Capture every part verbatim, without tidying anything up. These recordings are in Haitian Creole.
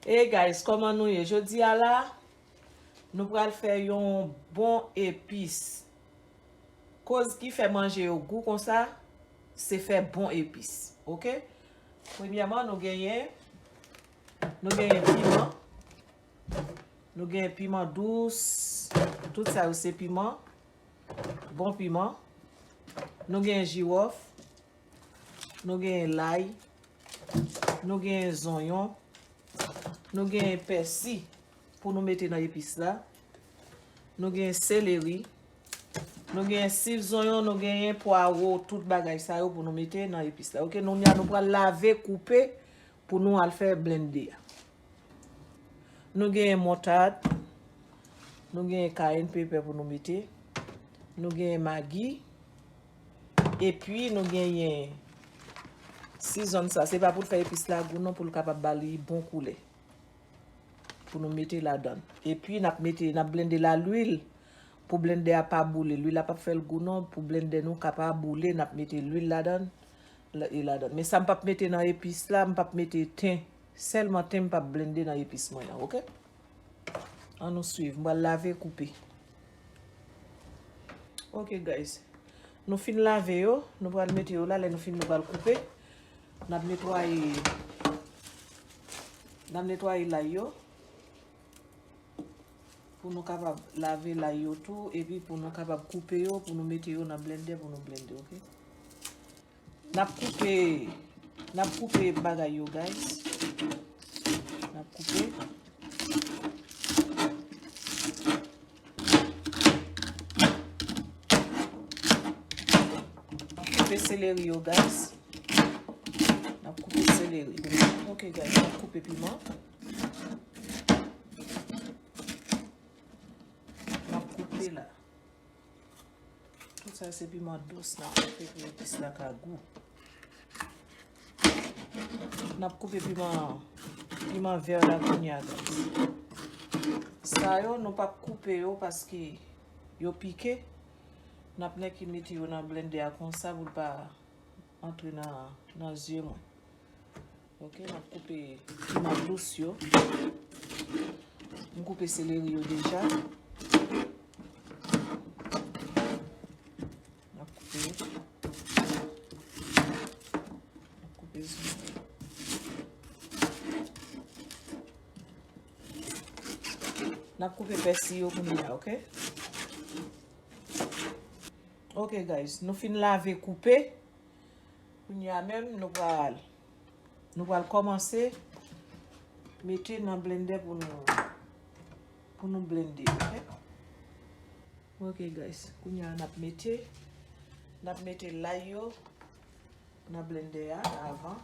Hey guys, kòman nou ye? Jodi a la, nou pral fè yon bon epis. Koz ki fè manje yo gou konsa, se fè bon epis, oke? Premyèman, nou genyen, nou genyen piman, nou genyen piman dous, tout sa yo se piman, bon piman. Nou genyen jiwòf, nou genyen lay, nou genyen zonyon, nou genyen pèsi pou nou mete nan epis la. Nou genyen seleri, nou genyen sil zonyon, nou genyen pwawo, tout bagay sa yo pou nou mete nan epis la. Oke, nou, nou pral lave, koupe pou nou al fè blende a. Nou genyen moutad, nou genyen cayenne pepper pou nou mete, nou genyen magi, epi nou genyen season sa. Se pa pou l fè epis la gou non, pou l kapab ba li bon koulè. Pou nou mete ladan. Epi n ap mete, n ap blende la lwil pou blende a pa boule. Lwil la p ap fè l gou non, pou blende nou ka pa boule, n ap mete lwil ladan, la, e ladan. Men sa m p ap mete nan epis la, m p ap mete ten. Sèlman ten m p ap blende nan epis mwen an, oke? An nou swiv, m pral lave, koupe. Oke guys. Nou fin lave yo, nou pral mete yo la, lè nou fin nou pral koupe. N ap netwaye, n ap netwaye lay yo. Pou nou kapab lave lay yo tou, epi pou nou kapab koupe yo, pou nou mete yo nan blende, pou nou blende, oke? N ap koupe, n ap koupe bagay yo, guys. N ap koupe. N ap koupe seleri yo, guys. N ap koupe seleri. Ok, guys, n ap koupe piman. N ap koupe la. Tout sa se piman dous n ap koupe pou epis la ka gou. N ap koupe piman, piman vè la kounye a, guys. Sa yo, nou p ap koupe yo paske yo pike. N ap nèk mete yo nan blende a konsa pou l pa antre nan, nan zye mwen. Ok, m ap koupe piman dous yo. M koupe seleri yo deja. M ap koupe. M ap koupe zonyon. N ap koupe pèsi yo kounye a, ok? Ok, guys, nou fin lave, koupe. Kounye a menm, nou pral, nou pral kòmanse mete nan blende pou nou, pou nou blende, ok? Ok, guys, kounye a n ap mete, n ap mete lay yo nan blende a avan.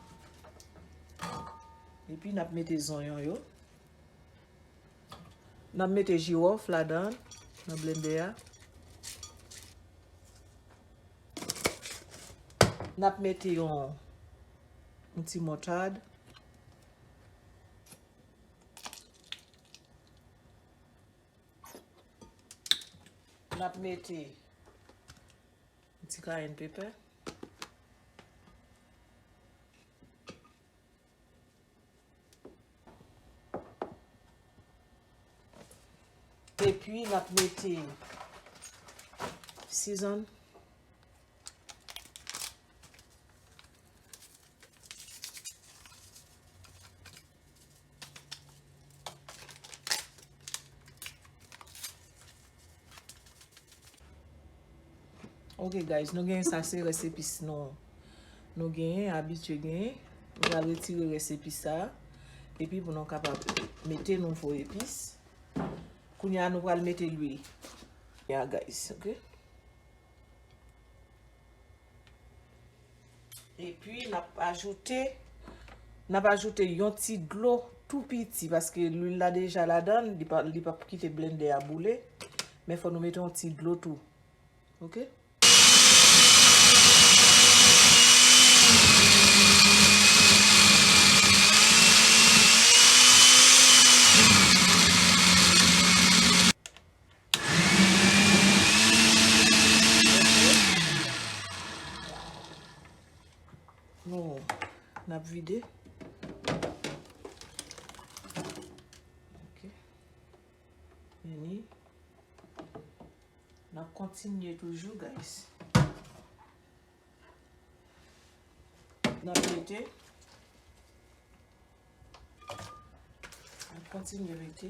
Epi n ap mete zonyon yo. N ap mete jiwòf ladan, nan blende a. N ap mete yon, yon ti moutad. N ap mete yon ti cayenne pepper. Epi n ap mete season. Ok, guys, nou genyen sa, se rès epis nou, nou genyen, abitye genyen. Nou pral retire rès epis sa a. Epi pou nou kapab mete nouvo epis. Kounye a, nou pral mete lwil. Ya, guys, ok? Epi, n ap ajoute, n ap ajoute yon ti dlo tou piti, paske lwil la deja ladan, li pa, li p ap kite blende a boule. Men fò nou mete yon ti dlo tou. Ok? Nou, n ap vide. N ap kontinye toujou, guys. N ap mete. N ap kontinye mete.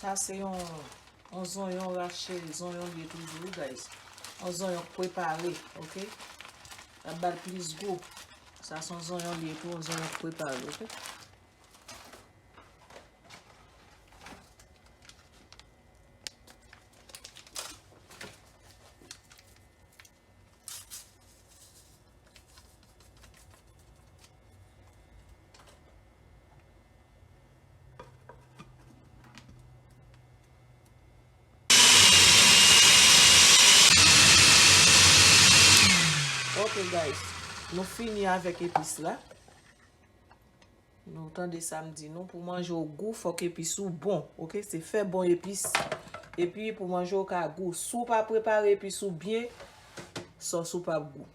Sa se yon, yon zonyon rache, zonyon li ye toujou, wi, guys. Yon zonyon prepare, oke? L ap ba l plis gou. Sa se yon zonyon li ye tou, yon zonyon prepare, oke? Ok, guys. Nou fini avèk epis la. Nou tande sa m di nou, pou manje w gou, fòk epis ou bon, oke? Se fè bon epis. Epi pou manje w ka gou. Si w pa prepare epis ou byen, sòs ou p ap gou.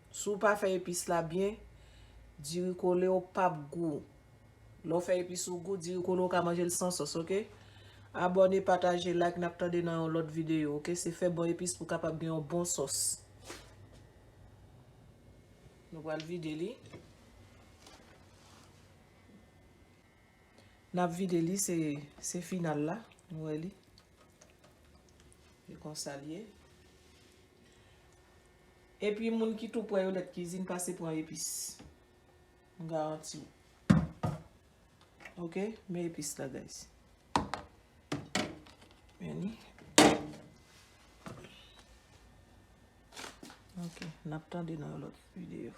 Si w pa fè epis la byen, diri kole w p ap gou. Lè w fè epis ou gou, diri kole w ka manje l san sòs, oke? Abòne, pataje, like, n ap tande nan yon lòt videyo, oke? Se fè bon epis pou w kapab gen yon bon sòs. Nou pral vide li. N ap vide li, se, se final la. Nou wè li. E konsa l ye. Epi moun ki tou prè yo, lèt kizin, pase pran epis. M garanti w. Ok, men epis la, guys. Men li. Ok, n ap tande nan yon lòt videyo.